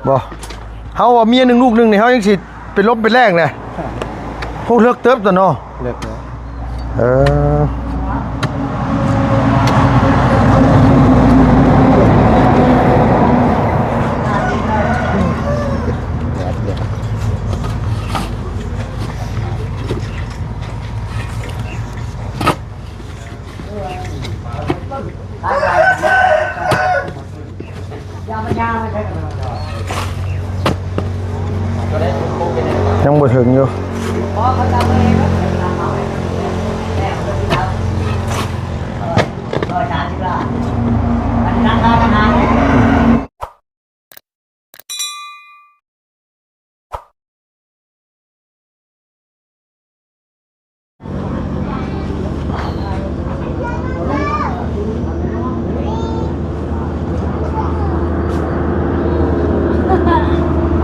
ບໍ່ ເຮົາວ່າເມຍໜຶ່ງລູກໜຶ່ງນີ້ ເຮົາຍັງຊິເປັນລົມເປັນແລ້ງແຫຼະ. ໂຫ ເລິກເຕີບຕົວເນາະ. ເລິກເລີຍ. ເອີ. ຍັງບໍ່ເຖິງຢູ່.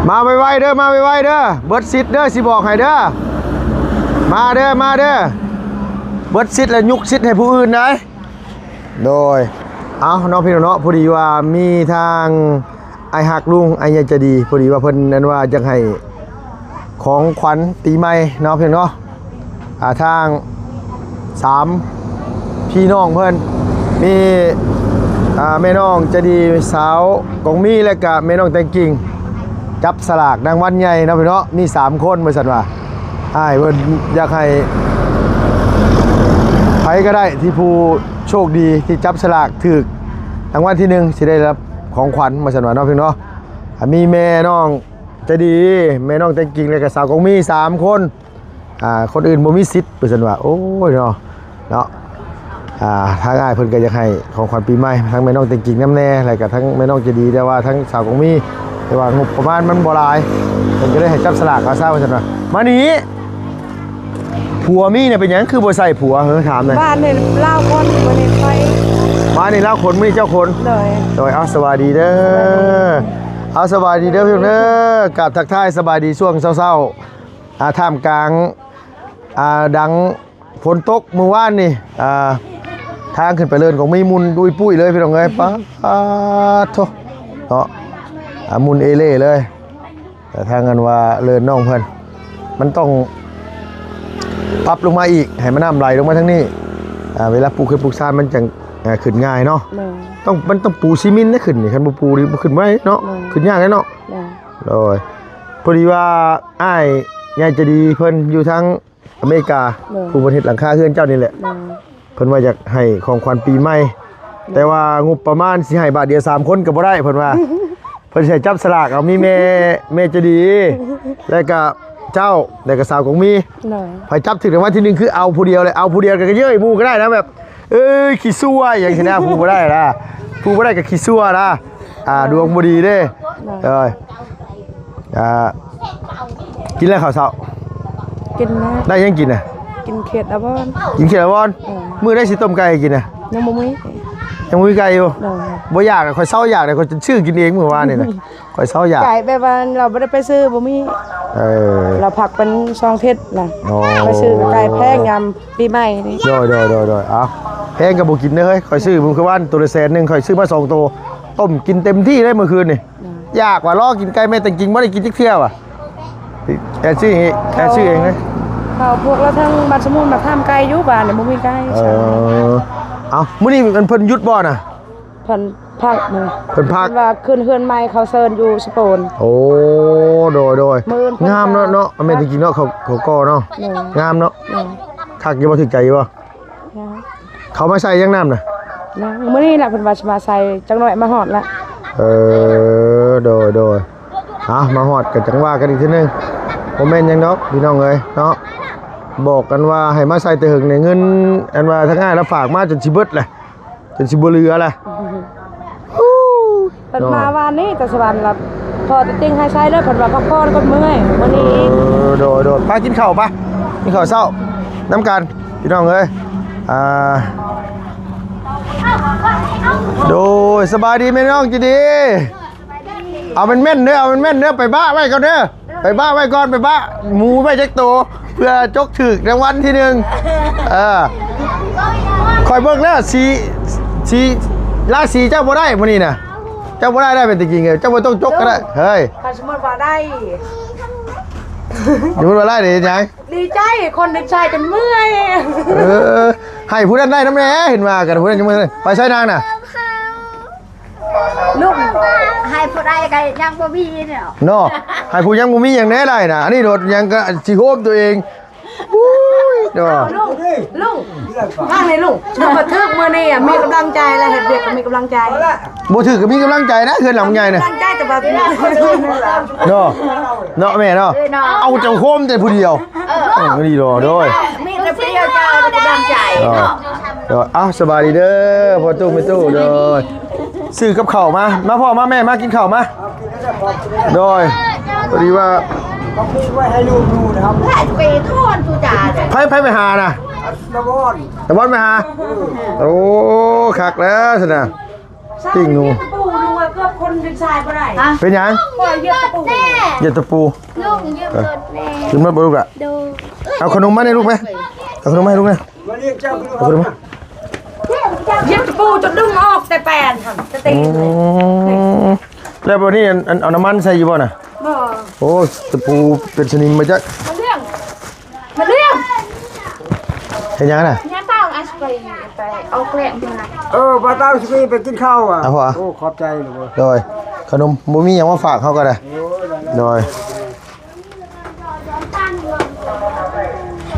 ມາໄວໆເດີ ມາໄວໆເດີ ເບິດສິດເດີ ຊິບອກໃຫ້ເດີ. ມາເດີ ມາເດີ ເບິດສິດແລ້ວຍຸກສິດໃຫ້ຜູ້ອື່ນໄດ. ໂດຍ ເອົາເນາະ ພີ່ນ້ອງເນາະ ພໍດີວ່າມີທາງອ້າຍຮັກລຸງ ອ້າຍໃຫຍ່ໃຈດີ ພໍດີວ່າເພິ່ນນັ້ນວ່າຢາກໃຫ້ຂອງຂວັນປີໃໝ່ເນາະ ພີ່ນ້ອງເນາະ. ອ່າ ທາງສາມພີ່ນ້ອງເພິ່ນ ມີ ອ່າ ແມ່ນ້ອງໃຈດີ ສາວກອງມີ ແລະກະແມ່ນ້ອງແຕງກິ່ງ ຈັບສະຫຼາກລາງວັນໃຫຍ່ເນາະ ພີ່ນ້ອງເນາະ ມີສາມຄົນ ວ່າຊັ້ນວ່າ. ອ້າຍເພິ່ນຢາກໃຫ້ໃຜກໍໄດ້ທີ່ຜູ້ໂຊກດີທີ່ຈັບສະຫຼາກຖືກລາງວັນທີໜຶ່ງ ຊິໄດ້ຮັບຂອງຂວັນ ວ່າຊັ້ນວ່າເນາະ ພີ່ນ້ອງເນາະ. ອ່າ ມີແມ່ນ້ອງໃຈດີ ແມ່ນ້ອງແຕງກິ່ງ ແລະກະສາວກອງມີ ສາມຄົນ. ອ່າ ຄົນອື່ນບໍ່ມີສິດ ວ່າຊັ້ນວ່າ. ໂອ້ຍເນາະ ເນາະ. ອ່າ ທາງອ້າຍເພິ່ນກໍຢາກໃຫ້ຂອງຂວັນປີໃໝ່ ທັງແມ່ນ້ອງແຕງກິ່ງນຳແດ່ ແລ້ວກໍທັງແມ່ນ້ອງໃຈດີ ແຕ່ວ່າທັງສາວກອງມີ ແຕ່ວ່າງົບປະມານມັນບໍ່ຫຼາຍ ເພິ່ນກໍເລີຍໃຫ້ຈັບສະຫຼາກເອົາຊະ ວ່າຊັ້ນວ່າ. ມານີ້ ຜົວມີນະ ເປັນຫຍັງຄືບໍ່ໃສ່ຜົວ ເອີ ຖາມແດ່. ບ້ານນີ້ລາວຄົນ ບໍ່ໄດ້ໄປ. ບ້ານນີ້ລາວຄົນ ມື້ນີ້ເຈົ້າຄົນ. ໂດຍ ໂດຍ. ເອົາ ສະບາຍດີເດີ ເອົາ ສະບາຍດີເດີ ພີ່ນ້ອງເດີ. ກາບທັກທາຍສະບາຍດີຊ່ວງເຊົ້າໆ ອ່າ ທ່າມກາງ ອ່າ ດັງ ຝົນຕົກມື້ວານນີ້ ອ່າ ທາງຂຶ້ນໄປເລີນຂອງມີໝຸ່ນອຸ້ຍປຸ້ຍເລີຍ ພີ່ນ້ອງເອີຍ. ປາດໂທ້ ເນາະ ອ່າ ໝຸ່ນເອເລ່ເລີຍ. ແຕ່ທາງອັນວ່າເລີນນ້ອງເພິ່ນ ມັນຕ້ອງປັບລົງມາອີກ ໃຫ້ມັນນ້ຳໄຫຼລົງມາທາງນີ້. ອ່າ ເວລາປູກເຮືອນປູກຊານມັນຈັ່ງ ອ່າ ຂຶ້ນງ່າຍເນາະ. ຕ້ອງ ມັນຕ້ອງປູຊີມິນໄດ້ຂຶ້ນນີ້ ຄັນບໍ່ປູນີ້ບໍ່ຂຶ້ນບໍ່ໄດ້ເນາະ. ຂຶ້ນຍາກເດ້ເນາະ. ໂດຍ. ພໍດີວ່າອ້າຍໃຫຍ່ໃຈດີເພິ່ນຢູ່ທາງ ອາເມລິກາ ໂດຍ ຜູ້ເພິ່ນເຮັດຫຼັງຄາເຮືອນເຈົ້ານີ້ແຫຼະ. ໂດຍ. ເພິ່ນວ່າຢາກໃຫ້ຂອງຂວັນປີໃໝ່ ໂດຍ ແຕ່ວ່າງົບປະມານຊິໃຫ້ບາດດຽວສາມຄົນກໍບໍ່ໄດ້ ເພິ່ນວ່າ. ເພິ່ນຊິໃຫ້ຈັບສະຫຼາກເອົາ ມີແມ່ ແມ່ໃຈດີ ແລ້ວກໍເຈົ້າ ແລ້ວກໍສາວກອງມີ. ໂດຍ. ໃຜຈັບຖືກລາງວັນທີໜຶ່ງ ຄືເອົາຜູ້ດຽວເລີຍ ເອົາຜູ້ດຽວກໍເຍີ້ຍໝູ່ກໍໄດ້ນະ ແບບ ເອີຍ ຂີ້ຊົ່ວຫຍັງຊີ້ນະ ຜູ້ບໍ່ໄດ້ນະ ຜູ້ບໍ່ໄດ້ກໍຂີ້ຊົ່ວນະ. ອ່າ ດວງບໍ່ດີເດ້. ໂດຍ. ເອີ ອ່າ ກິນແລ້ວເຂົ້າເຊົ້າ? ກິນແລ້ວ. ໄດ້ຫຍັງກິນນະ? ກິນເຂດອາວອນ. ກິນເຂດອາວອນ? ເອີ. ມື້ໃດຊິຕົ້ມໄກ່ໃຫ້ກິນນະ? ຍັງບໍ່ມີ. ຍັງບໍ່ມີໄກ່ຢູ່? ໂດຍ. ບໍ່ຢາກ ຂ້ອຍເຊົາຢາກເດ້ ຂ້ອຍຊື້ກິນເອງມື້ວານນີ້ນະ ຂ້ອຍເຊົາຢາກ. ໄກ່ແບບວ່າເຮົາບໍ່ໄດ້ໄປຊື້ ບໍ່ມີ. ເອີ ເຮົາພັກເປັນສອງທິດລະ. ໂອ້ ໄປຊື້ໄກ່ແພງຍາມປີໃໝ່ນີ້. ໂດຍ ໂດຍ ໂດຍ ໂດຍ. ເອົາ ແພງກໍບໍ່ກິນເດີເຮີ້ຍ ຂ້ອຍຊື້ມື້ຄືວານໂຕລະແສນໜຶ່ງ ຂ້ອຍຊື້ມາສອງໂຕ ຕົ້ມກິນເຕັມທີ່ເລີຍມື້ຄືນນີ້. ໂດຍ. ຢາກວ່າ ລໍກິນໄກ່ແມ່ແຕງກິ່ງ ບໍ່ໄດ້ກິນຈັກເທື່ອວ່າ. ແອນຊື້ເອງ ແອນຊື້ເອງເລີຍ. ເຂົາພວກລາວທາງບ້ານສະໝຸນມາຖາມໄກ່ຢູ່ ບ້ານນີ້ບໍ່ມີໄກ່. ເອີ ເອົ້າ ມື້ນີ້ມັນເພິ່ນຢຸດບໍ່ນະ? ເພິ່ນພັກມື້ ເພິ່ນພັກ ເພິ່ນວ່າຂຶ້ນເຮືອນໃໝ່ ເຂົາເຊີນຢູ່ສະໂປນ. ໂອ້ ໂດຍ ໂດຍ. ງາມເນາະ ເນາະ ແມ່ນຈິງໆເນາະ ເຂົາ ເຂົາກໍ່ເນາະ. ໂດຍ. ງາມເນາະ. ໂດຍ. ຄັກຢູ່ບໍ່? ຖືກໃຈຢູ່ບໍ່? ຍັງ. ເຂົາມາໃສ່ຍັງນ້ຳນະ? ຍັງ. ມື້ນີ້ລະເພິ່ນວ່າຊິມາໃສ່ ຈັກໜ້ອຍມາຮອດລະ. ເອີ ໂດຍ ໂດຍ. ເອົາ ມາຮອດກໍຈັ່ງວ່າກັນອີກເທື່ອໜຶ່ງ. ບໍ່ແມ່ນຫຍັງດອກພີ່ນ້ອງເອີຍເນາະ ບອກກັນວ່າໃຫ້ມາໃສ່ແຕ່ເຫິງນີ້ ເງິນອັນວ່າທາງອ້າຍລາວຝາກມາຈົນຊິເບິດແຫຼະ ຈົນຊິບໍ່ເຫຼືອລະ. ເພິ່ນມາວານນີ້ແຕ່ສະຫວັນລະ ພໍແຕ່ຕິ່ງໃຫ້ໃຊ້ເດີ ເພິ່ນວ່າພັກຜ່ອນກ່ອນເມື່ອຍມື້ນີ້. ເອີ ໂດຍ ໂດຍ. ໄປກິນເຂົ້າ ໄປກິນເຂົ້າເຊົ້ານຳກັນພີ່ນ້ອງເອີຍ. ອ່າ ໂດຍ ສະບາຍດີແມ່ນ້ອງໃຈດີ. ເອົາແມ່ນໆເດີ ເອົາແມ່ນໆເດີ. ໄປບ້າໄວ້ກ່ອນເດີ ໄປບ້າໄວ້ກ່ອນ ໄປບ້າໝູໄວ້ຈັກໂຕ ເພື່ອຈົກຖືກລາງວັນທີໜຶ່ງ. ເອີ ຂ້ອຍເບິ່ງແລ້ວ ສີ ສີ ລາສີເຈົ້າບໍ່ໄດ້ມື້ນີ້ນະ. ເຈົ້າບໍ່ໄດ້ໄດ້ເປັນຕົວຈິງເອີຍ ເຈົ້າບໍ່ຕ້ອງຈົກກໍໄດ້ ເອີ ເຮີ້ຍ ຄັນສົມມຸດວ່າໄດ້ ສົມມຸດວ່າໄດ້ນີ້ເຮັດຫຍັງ? ດີໃຈ ຄົນດີໃຈຈົນເມື່ອຍ ເອີ ໃຫ້ຜູ້ນັ້ນໄດ້ນຳແດ່ ເຫັນວ່າກັນ ຜູ້ນັ້ນຍັງບໍ່ໄດ້ ໄປໃສນາງນະ? ລຸງ ໃຫ້ຜູ້ໃດກໍຍັງບໍ່ມີເນາະ ເນາະ ໃຫ້ຜູ້ຍັງບໍ່ມີຫຍັງແດ່ໄດ້ນະ ອັນນີ້ໂດດຫຍັງກໍຊິໂຮມຕົວເອງ ອຸ້ຍ ເນາະ ລຸງ ລຸງ ຟັງນີ້ລຸງ ຖ້າບໍ່ຖືກມື້ນີ້ອະ ມີກຳລັງໃຈ ແລະເຮັດວຽກກໍມີກຳລັງໃຈ ບໍ່ຖືກກໍມີກຳລັງໃຈນະ ເຮືອນຫຼັງໃຫຍ່ນະ ກຳລັງໃຈ ແຕ່ວ່າ ເນາະ ເນາະແມ່ເນາະ ເອີ ເນາະ ເອົາເຈົ້າໂຮມແຕ່ຜູ້ດຽວ ເອີ ເອີ ດີດອກ ໂດຍ ມີແຕ່ຜູ້ດຽວເຈົ້າກຳລັງໃຈ ເນາະ ເນາະ ເນາະ ເອົ້າ ສະບາຍດີເດີ ພໍ່ຕູ້ແມ່ຕູ້ ໂດຍ ຊື້ກັບເຂົ້າມາ ມາພໍ່ມາແມ່ ມາກິນເຂົ້າມາ ໂດຍ ພໍດີວ່າ ບັກມີໄວ້ໃຫ້ລູກດູນະຄັບ ໃຜ ໃຜໄປຫານະ? ຕາບອນ ຕາບອນໄປຫາ ໂອ້ ຄັກແລ້ວຊັ້ນນະ ປີ້ງໜູ ຕະປູລຸງວ່າເກືອບຄົນເປັນຊາຍບໍ່ໄດ້ ເປັນຫຍັງ? ຂ້ອຍຢຽບຕະປູ ຢຽບຕະປູ ລຸງ ຢືມລົດແດ່ ຢືມລົດບໍ່ລູກລະ? ໂດຍ ເອົາຂະໜົມມາໃຫ້ລູກໄໝ ເອົາຂະໜົມມາໃຫ້ລູກນະ ມາລຽກເຈົ້າ ເອົາຂະໜົມມາ ຢຽບຕະປູຈົນດຶງອອກແຕ່ແປ້ນຫັ້ນ ແຕ່ຕີນ ອືມ ແລ້ວບັດນີ້ ອັນ ເອົານ້ຳມັນໃສ່ຢູ່ບໍ່ນະ? ບໍ່ ໂອ້ ຕະປູເປັນສະໜິມມາຈັກ ມາລຽງ ມາລຽງ ເຮັດຫຍັງນະ? ຍາເຕົ້າໄອສະກຣີມ ໄປເອົາແກະມາ ເອີ ປາເຕົ້າໄອສະກຣີມໄປກິນເຂົ້າອະ ເອົາຫວາ ໂອ້ ຂອບໃຈເດີ ໂດຍ ຂະໜົມ ບໍ່ມີຫຍັງມາຝາກເຮົາກໍໄດ້ ໂອ້ຍ ໂດຍ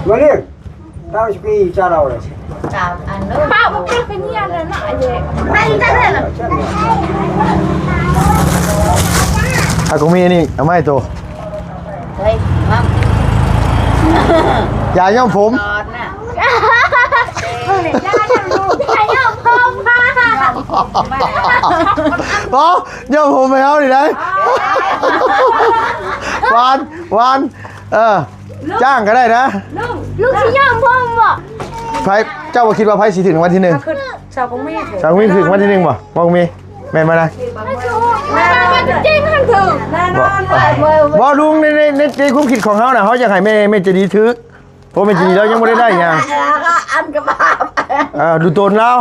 ມານີ້ ເຕົ້າສະກຣີມຈາເຮົາເລີຍ ຕາມອັນເດີ ປ້າບໍ່ເປັນເປັນເຍເລີຍນະ ອັນນີ້ ໄປຈັກເລີຍ ອາ ກໍມີອັນນີ້ ເອົາມາໃຫ້ໂຕ ເຮີ້ຍ ມາ ຢາຍ້ອມຜົມ ຕອນນະ ເບິ່ງນີ້ ຢາຍ້ອມຜົມ ຢາຍ້ອມຜົມ ບໍ່ ຍ້ອມຜົມໃຫ້ເຮົານີ້ໄດ໋ ຫວານ ຫວານ ເອີ ຈ້າງກໍໄດ້ນະ ລຸງ ລຸງຊິຍ້ອມຜົມບໍ່? ໃຜ ເຈົ້າບໍ່ຄິດວ່າໃຜຊິຖືກລາງວັນທີໜຶ່ງ? ຄືຊາວກອງມີ ຊາວກອງມີຖືກລາງວັນທີໜຶ່ງບໍ່? ບໍ່ມີ ແມ່ນບໍ່ນະ? ແນ່ນອນ ແນ່ນອນ ບໍ່ລຸງ ໃນ ໃນ ໃນຄວາມຄິດຂອງເຮົານະ ເຮົາຢາກໃຫ້ແມ່ ແມ່ໃຈດີຖືກ ເພາະແມ່ໃຈດີລາວຍັງບໍ່ໄດ້ໄດ້ຫຍັງ ອັນກໍບາບ ອ່າ ດູຕົນລາວ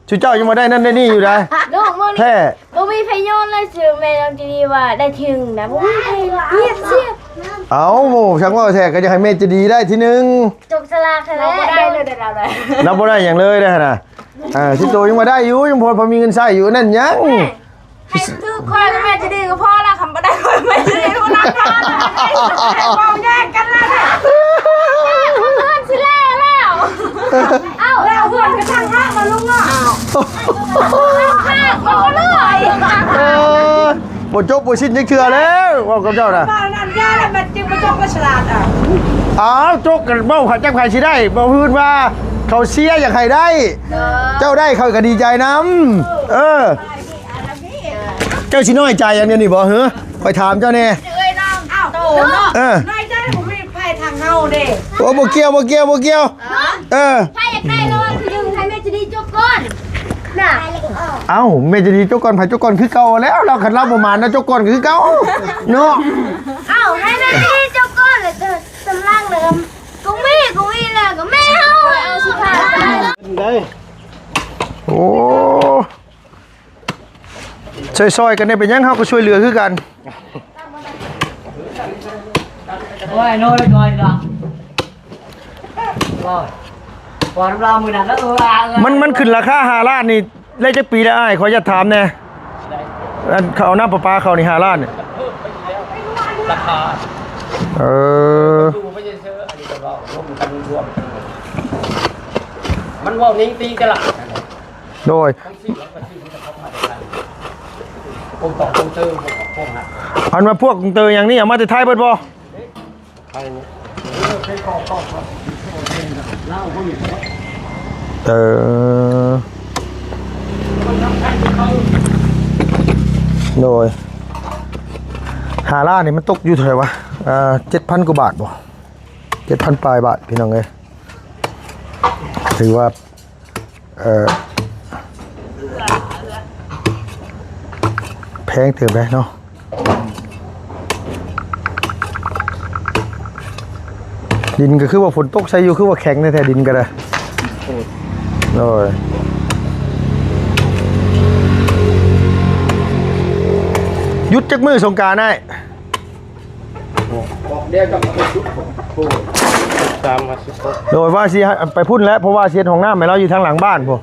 ຊຸມເຈົ້າຍັງບໍ່ໄດ້ນັ້ນໄດ້ນີ້ຢູ່ໃດ໋ ລູກມື້ນີ້ແທ້ ບໍ່ມີໃຜຍ້ອນເລີຍ ຊື່ແມ່ນ້ອງຈີດີວ່າໄດ້ທີໜຶ່ງນະ ບໍ່ມີໃຜຮຽກສຽງ ເອົ້າ ໂຫ ຊ່າງເວົ້າແທ້ ກໍຢາກໃຫ້ແມ່ໃຈດີໄດ້ທີໜຶ່ງ ຈົກສະລາກຫັ້ນແຫຼະ ລາວບໍ່ໄດ້ເລີຍ ລາວບໍ່ໄດ້ຫຍັງເລີຍເດ້ຫັ້ນນະ ເອີ ຊິໂຕຍັງວ່າໄດ້ຢູ່ ຍັງພໍ ພໍມີເງິນໃຊ້ຢູ່ ອັນນັ້ນຫຍັງ ໃຫ້ຖືກຂ້ອຍກັບແມ່ໃຈດີກໍພໍລະ ຄັນບໍ່ໄດ້ຂ້ອຍແມ່ໃຈດີບໍ່ນັບທານ ເວົ້າແຍກກັນລະ ເຮືອນຊິແລ້ວແລ້ວ ເອົ້າ ແລ້ວເຮືອນກໍຊ່າງເຮົາເນາະລຸງເນາະ ເອົາ ເອີ ບໍ່ຈົບບໍ່ສິ້ນຈັກເທື່ອແລ້ວ ເວົ້າກັບເຈົ້ານະ ເວົ້ານັ້ນຢ່າແລ້ວ ມັນຈຶ່ງບໍ່ຈົບບໍ່ສະຫຼາດ ອ້າວ ຈົກກັນເວົ້າ ໃຜຈັກໃຜຊິໄດ້ ບໍ່ຄືນວ່າເຂົາເຊຍຢາກໃຫ້ໄດ້ ເຈົ້າໄດ້ຂ້ອຍກໍດີໃຈນຳ ເອີ ເຈົ້າຊິນ້ອຍໃຈຫຍັງດຽວນີ້ບໍ່ ເຮີ ຂ້ອຍຖາມເຈົ້າແດ່ ເອື້ອຍນ້ອງໂຕເນາະ ເອີ ນ້ອຍໃຈບໍ່ມີໃຜທາງເຮົາເດ້ ໂອ້ ບໍ່ກ່ຽວ ບໍ່ກ່ຽວ ບໍ່ກ່ຽວ ເອີ ໃຜຢາກໄດ້ລາງວັນທີໜຶ່ງ ໃຫ້ແມ່ໃຈດີຈົກກ່ອນນະ ເອົ້າ ແມ່ໃຈດີຈົກກ່ອນ ໃຜຈົກກ່ອນຄືເກົ່າແລ້ວ ລາວ ຄັນລາວບໍ່ໝານລາວຈົກກ່ອນຄືເກົ່າເນາະ ເອົ້າ ໃຫ້ແມ່ໃຈດີຈົກກ່ອນ ແລ້ວຕາມຫຼັງແລ້ວກໍມີ ກໍມີແລ້ວກໍແມ່ເຮົາເອົາສຸດທ້າຍ ໂອ້ ຊ່ອຍໆກັນແດ່ ເປັນຫຍັງເຮົາກໍຊ່ວຍເຫຼືອຄືກັນ ໂອ້ຍ ໂນ້ ເລີຍ ໂອ້ຍ ເນາະ ໂອ້ຍ ວ່ານຳລາວມື້ນັ້ນແລ້ວ ເອີ ມັນ ມັນຂຶ້ນລາຄາຫ້າລ້ານນີ້ ໄດ້ຈັກປີແລ້ວອ້າຍ ຂໍຢາກຖາມແດ່ ອັນເຂົາເອົານ້ຳປະປາເຂົ້ານີ້ຫ້າລ້ານນີ້ ລາຄາ ເອີ ມັນເວົ້ານີ້ຕີຕະຫຼາດ ໂດຍ ອັນວ່າພວກກົງເຕີຫຍັງນີ້ເອົາມາແຕ່ໄທເບິດບໍ່? ເອີ ໂດຍ ຫ້າລ້ານນີ້ມັນຕົກຢູ່ເທົ່າໃດວະ? ເຈັດພັນກວ່າບາດບໍ່? ເຈັດພັນປາຍບາດ ພີ່ນ້ອງເອີຍ ຖືວ່າ ເອີ ແພງເຕີບເດ້ເນາະ ດິນກໍຄືວ່າຝົນຕົກໃສ່ຢູ່ ຄືວ່າແຂງແທ້ໆ ດິນກໍໄດ້ ໂອ້ຍ ໂດຍ ຢຸດຈັກມື້ສົງການອ້າຍ? ສາມ ສິບຫົກ ໂດຍວ່າຊິໄປພຸ້ນແຫຼະ ເພາະວ່າຊິເຮັດຫ້ອງນ້ຳໃຫ້ລາວຢູ່ທາງຫຼັງບ້ານພຸ້ນ.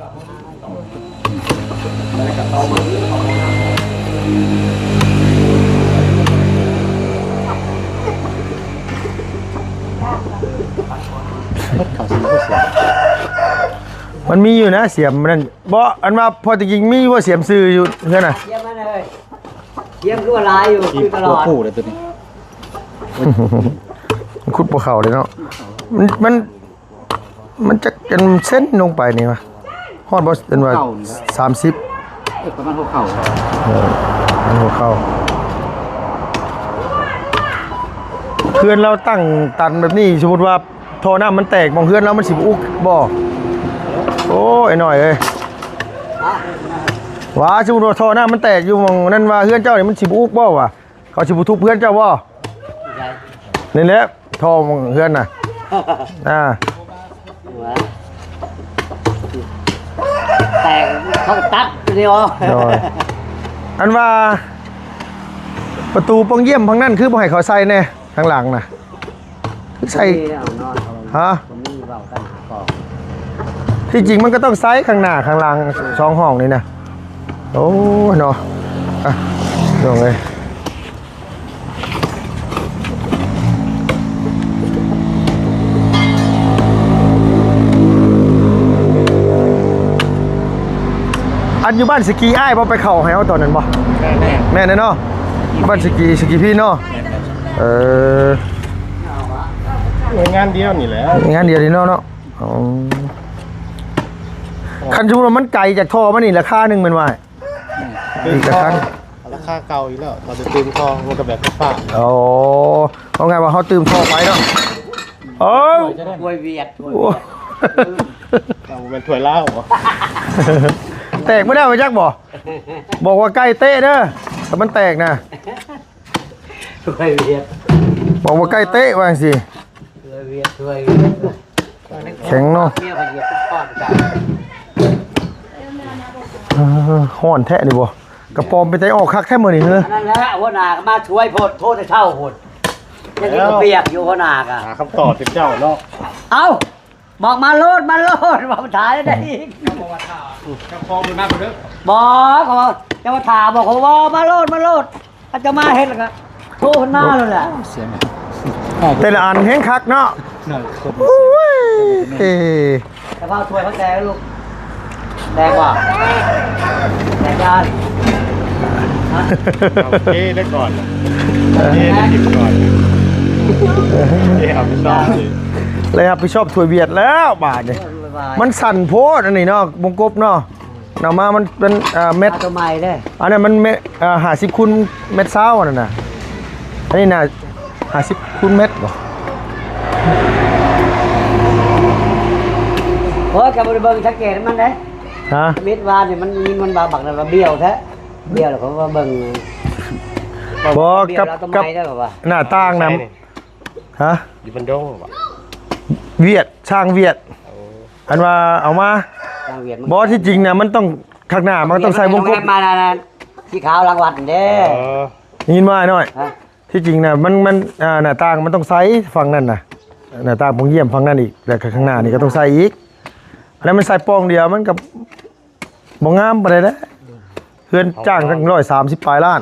ມັນມີຢູ່ນະ ສຽມນັ້ນ ບໍ່ ອັນວ່າພໍແຕ່ກິນມີຢູ່ບໍ່ ສຽມຊື່ຢູ່ເຮືອນນະ? ສຽມມັນເອີຍ ສຽມຄືວ່າຫຼາຍຢູ່ ຄືຕະຫຼອດ ຂຸດບໍ່ເຂົ້າເລີຍເນາະ ມັນ ມັນ ມັນຈັກເປັນເຊັນລົງໄປນີ້ວະ ຮອດບໍ່ ເປັນວ່າ ເກົ້ານີ້ແຫຼະ ສາມສິບ ເອີ ປະມານຫົວເຂົ່າ ເອີ ປະມານຫົວເຂົ່າ. ເຮືອນລາວຕັ້ງຕັນແບບນີ້ ສົມມຸດວ່າທໍ່ນ້ຳມັນແຕກ ໝ່ອງເຮືອນລາວມັນຊິບໍ່ອຸກບໍ່? ໂອ້ຍ ອ້າຍນ້ອຍເອີຍ ວ່າສົມມຸດວ່າທໍ່ນ້ຳມັນແຕກຢູ່ໝ່ອງນັ້ນ ວ່າເຮືອນເຈົ້ານີ້ມັນຊິບໍ່ອຸກບໍ່ວະ? ເຂົາຊິບໍ່ທຸບເຮືອນເຈົ້າບໍ່? ໃສ? ນີ້ແຫຼະ ທໍ່ເຮືອນນະ ອ່າ ແຕກ ເຂົາຕັດເດ ໂດຍ ອັນວ່າປະຕູປ່ອງຢ້ຽມຝັ່ງນັ້ນ ຄືບໍ່ໃຫ້ເຂົາໃສ່ແດ່ ທາງຫຼັງນະ ຄືໃສ່ ມີແລ້ວເນາະ ຮະ? ມີເວົ້າກັນຫາກອງ ທີ່ຈິງມັນກໍຕ້ອງໃສ່ຂ້າງໜ້າຂ້າງຫຼັງ ສອງຫ້ອງນີ້ນະ. ໂອ້ຍເນາະ ອ່ະ ນ້ອງເອີຍ ອັນຢູ່ບ້ານສະກີອ້າຍບໍ່ໄປເຂົ້າໃຫ້ເຮົາຕອນນັ້ນບໍ່? ແມ່ນໆ ແມ່ນແຫຼະເນາະ ບ້ານສະກີ ສະກີພີເນາະ ແມ່ນໆ ເອີ ໜ່ວຍງານດຽວນີ້ແຫຼະ ໜ່ວຍງານດຽວນີ້ເນາະ ເນາະ. ອໍ ຄັນສົມມຸດວ່າມັນໄກຈາກທໍ່ມານີ້ລາຄາໜຶ່ງແມ່ນວ່າ ອີກລາຄາ ລາຄາເກົ່າອີກແລ້ວ ເຮົາຈະຕື່ມທໍ່ ມັນກໍແບບໄຟຟ້າ. ອໍ ເອົາງ່າຍວ່າເຮົາຕື່ມທໍ່ໄປເນາະ. ໂອ້ຍ ຖ້ວຍຫວຽດ ຖ້ວຍຫວຽດ ໂອ້ຍ ເອົາ ບໍ່ແມ່ນຖ້ວຍລາວບໍ? ແຕກບໍ່ໄດ້ວ່າຈັກບໍ? ບອກວ່າໃກ້ເຕະເດີ ຖ້າມັນແຕກນະ. ຖ້ວຍຫວຽດ ບອກວ່າໃກ້ເຕະວ່າຈັ່ງຊີ້. ຖ້ວຍຫວຽດ ຖ້ວຍຫວຽດ ແຂງເນາະ ເມຍຂ້ອຍຫວຽດທຸກກ້ອນຈ້ະ. ເອີ ຮ້ອນແທ້ນີ້ບໍ? ກະປອມເປັນຕາອອກຄັກແທ້ມື້ນີ້ເຮີ້. ອັນນັ້ນແຫຼະ ຫົວໜ້າກໍມາຊ່ວຍໂພດ ໂພດແຕ່ເຊົ້າພຸ້ນ ຍັງກິນເຂົ້າປຽກຢູ່ ຫົວໜ້າກະຫາຄຳຕອບຈາກເຈົ້າເນາະ. ເອົ້າ ບອກມາໂລດ ມາໂລດ ເວົ້າຖາມໄດ້ອີກ. ເຈົ້າຂອງເພິ່ນມາເດີ. ບໍ່ ເຂົາວ່າເຈົ້າມາຖາມ ບອກເຂົາວ່າມາໂລດ ມາໂລດ ເຂົາຈະມາເຮັດແລ້ວກໍໂທເພິ່ນມາໂລດແຫຼະ. ໂອ້ ສຽງ ແຕ່ລະອັນແຮງຄັກເນາະ. ໂອ້ຍ ເອີ ແຕ່ວ່າຖ້ວຍເຂົາແຕກລູກ ແຕກບໍ່? ແຕກຢ້ານ. ເອົາເທໄດ້ກ່ອນ ເທໄດ້ກິນກ່ອນ ເທຮັບຜິດຊອບ ໄດ້ຮັບຜິດຊອບຖ້ວຍຫວຽດແລ້ວບາດນີ້. ມັນສັ້ນໂພດອັນນີ້ເນາະ ວົງກົບເນາະ ເອົາມາມັນເປັນ ອ່າ ແມັດ ເອົາຕົວໃໝ່ເດ້. ອັນນັ້ນມັນແມັດ ອ່າ ຫ້າສິບຄູນແມັດຊາວ ອັນນັ້ນນະ ອັນນີ້ນະ ຫ້າສິບຄູນແມັດບໍ? ໂອ້ຍ ກໍບໍ່ໄດ້ເບິ່ງສັງເກດມັນເດ້. ຮະ? ມິດວານນີ້ມັນ ມັນວ່າບັກນັ້ນວ່າບ້ຽວແທ້ ບ້ຽວແລ້ວກໍວ່າເບິ່ງ ບໍ່ ກັບ ກັບ ໜ້າຕ່າງນະ. ຮະ? ຢູ່ບັນດົງບໍ? ຫວຽດ ຊ່າງຫວຽດ. ໂອ້ ອັນວ່າເອົາມາ ຊ່າງຫວຽດ ບໍ່ ທີ່ຈິງນະ ມັນຕ້ອງ ຂ້າງໜ້າມັນຕ້ອງໃສ່ວົງກົບ ມານັ້ນ ສີຂາວຫຼັງວັດເດ້. ເອີ ໄດ້ຍິນບໍ່ອ້າຍນ້ອຍ? ຮະ? ທີ່ຈິງນະ ມັນ ມັນ ອ່າ ໜ້າຕ່າງມັນຕ້ອງໃສ່ຝັ່ງນັ້ນນະ ໜ້າຕ່າງປ່ອງຢ້ຽມຝັ່ງນັ້ນອີກ ແລ້ວກໍຂ້າງໜ້ານີ້ກໍຕ້ອງໃສ່ອີກ. ອັນນັ້ນມັນໃສ່ປ່ອງດຽວ ມັນກໍບໍ່ງາມປານໃດເດ້. ເຮືອນຈ້າງຕັ້ງຮ້ອຍສາມສິບປາຍລ້ານ